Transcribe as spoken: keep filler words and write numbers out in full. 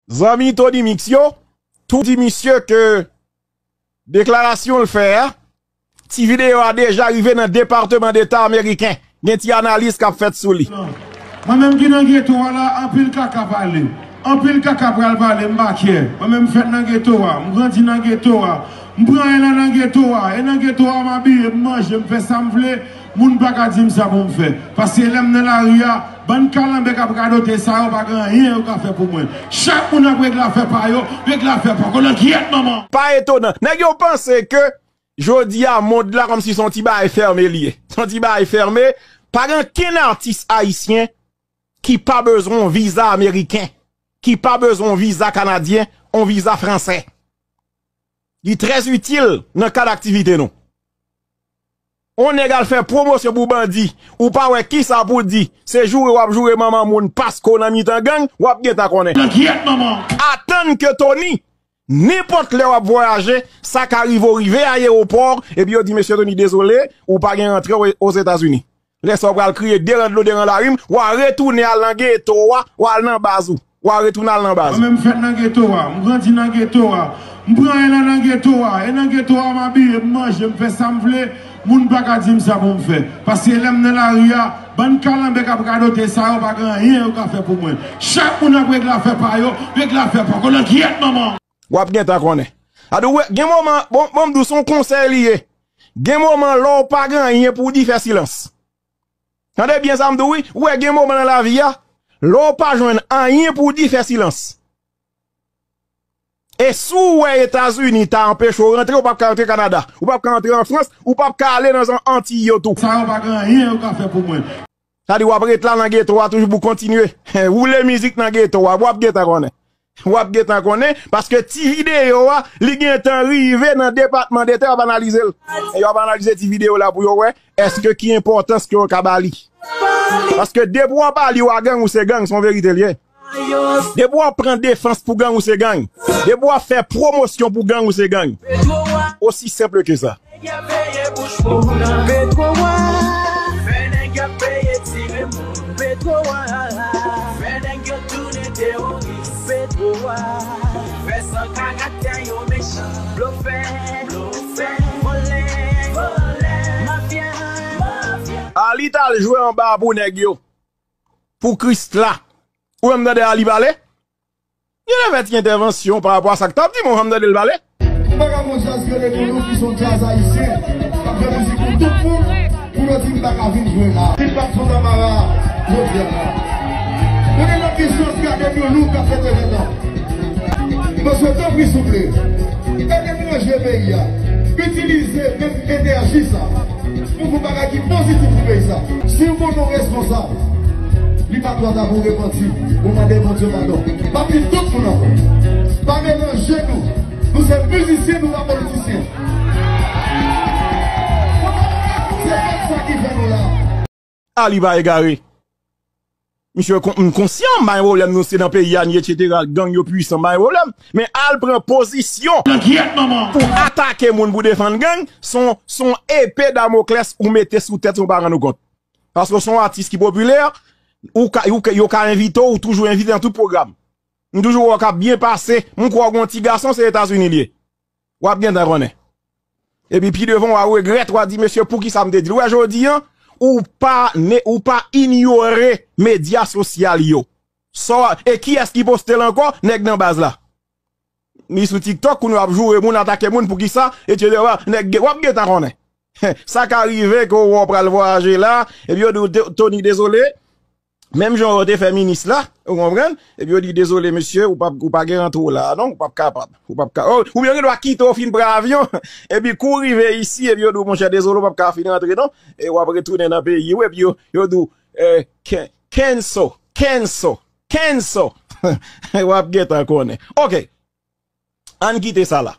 Zanmi Tony Mix yo, tou di misye ke deklarasyon l fè a, ti videyo a deja rive nan Depatman Deta ameriken. Gen ti analiz k ap fèt sou li. Mwen menm ki nan geto a la, anpil kaka pale. Anpil kaka pral pale, m pa kè. Mwen menm m fèt nan geto a, m grandi nan geto a. M pran anyen lan nan geto a, e nan geto a m abiye, m manje, m fè sa m vle. Moun pa ka di m sa pou m fè. Paske lè m nan lari a, bann kalanbè k ap radote sa yo pa gen anyen yo ka fè pou mwen. Chak moun ap regle afè pa yo, regle afè pa yo. Nan kyèt manman. Pa etonan. Nèg yo panse ke jodi a mond la kòmsi se yon ti bagay fèmen li ye. Se yon ti bagay fèmen. Pa gen okenn atis ayisyen ki pa bezwen yon viza ameriken, ki pa bezwen yon viza kanadyen, yon viza fransè. Li trè itil nan kad aktivite nou. On nèg al fè pwomosyon pou bandi, ou pa wè kisa pou di, se joure w ap joure manman moun paske w nan mitan gang, w ap gentan konnen. Nan kyèt manman. Atann ke Tony, nenpòt lè w ap vwayaje, sa ka rive w rive ayewopò, epi yo di, mesye Tony, dezole, ou pa gen rantre o-, Ozetazini. Lè sa w pral kriye deran dlo deran larim, w a retounen al nan geto a, w a al nan baz ou. W a retounen al nan baz. Mwen menm m fèt nan geto a, m grandi nan geto a, m pran anyen lan nan geto a, e nan geto a m abiye, m manje, m fè sa m vle, moun pa ka di m sa pou m fè. Paske lè m nan lari a, bann kalanbè k ap radote sa yo pa gen anyen yo ka fè pou mwen. Chak moun ap regle afè pa yo, regle afè pa yo. Nan kyèt manman. W ap gentan konnen. Ade w wè, gen moman, bon, bon, m di w se yon konsèy li ye. Gen moman lè w pa gen anyen pou w di, fè silans. Tande byen sa m di w wi, ou wè gen moman nan lavi a, lè w pa jwenn anyen pou w di, fè silans. E si w wè Etazini ta anpeche w rantre, ou p ap ka rantre Kanada, ou p ap ka rantre an Frans, ou p ap ka ale nan zòn Antiy yo tou. Sa yo pa gen anyen yo ka fè pou mwen. Sa di w ap ret la nan geto a toujou pou kontinye woule mizik nan geto a, w ap gentan konnen. W ap gentan konnen, paske ti videyo a, li gentan rive nan Depatman Deta, y ap analize l. E y ap analize ti videyo la pou yo wè, èske ki enpòtans ke yo ka ba li. Paske depi w ap aliye w a gang, ou se gang, se yon verite l ye. Depi w ap pran defans pou gang, ou se gang. Depi w ap fè pwomosyon pou gang, ou se gang. Osi senp ke sa. Petwo a. Fè nèg yo peye tire moun. Petwo a. Fè nèg yo tounen teworis. Petwo a. Fè san karaktè yo mechan. Blofè. Blofè. Vòlè. Vòlè. Mafya. Mafya. Ali t al jwe anba pou nèg yo. Pou Krisla. Ou menm tande Ali pale? Li te fè ti entèvansyon pa rapò a sa k t ap di, men ou janm tande l pale? M pa ka pran djaz Gade Doulou ki se yon djaz ayisyen k ap fè mizik pou tout moun, pou yo di m pa ka vin jwe la. Si m pa t sou tanmara jodi a la. Kote lòt gen chans Gade Doulou k ap fè trèzètan. Mesye, tanpri, souple, ede m ranje peyi a. Itilize menm enèji sa pou fè yon bagay ki pozitif pou peyi sa. Si w konnen w responsab, li pa twò ta pou w repanti, pou w mande Bondye padon. M ap di tout moun ankò, pa melanje nou. Nou se mizisyen, nou pa politisyen. Se pa sa ki fè nou la. Ali pa egare. Misye kon-, m konsyan, m pa gen pwoblèm, nou se nan peyi a n ye, etsetera. Gang yo pwisan, m pa gen pwoblèm. Men al pran pozisyon pou atake moun, pou defann gang, se yon, se yon epe Damoklès ou mete sou tèt ou pa rann ou kont. Paske se yon atis ki popilè, ou ka, ou ka, yo ka envite w, ou toujou envite nan tout pwogram. M toujou wè w k ap byen pase, m kwè w gen yon ti gason, se Etazini l ye. W ap gentan konnen. Epi pi devan, w a regrèt, w a di, mesye, poukisa m te di l? Ou wè jodi a, ou pa ne, ou pa inyore medya sosyal yo. Sa w, e kiyès ki poste l ankò? Nèg nan baz la. Li sou TikTok, kounye a w ap joure moun, atake moun, poukisa, etsetera. Nèg, w ap gentan konnen. Sa ka rive ke w pral vwayaje la, epi yo di w, Tony, dezole, menm jan yo te fè minis la, ou konprann? Epi yo di, dezole, mesye, ou p ap, ou pa gen rantre w la, non, ou p ap kapab. Ou p ap ka, o, oubyen yo gen dwa kite w fin pran avyon, epi kou w rive isi, epi yo di w, monchè, dezole, ou p ap ka fin rantre, non, e w ap retounen nan peyi w, epi yo, yo di w, eh, can-, cancel, cancel, cancel. W ap gentan konnen. Ok. Ann kite sa la.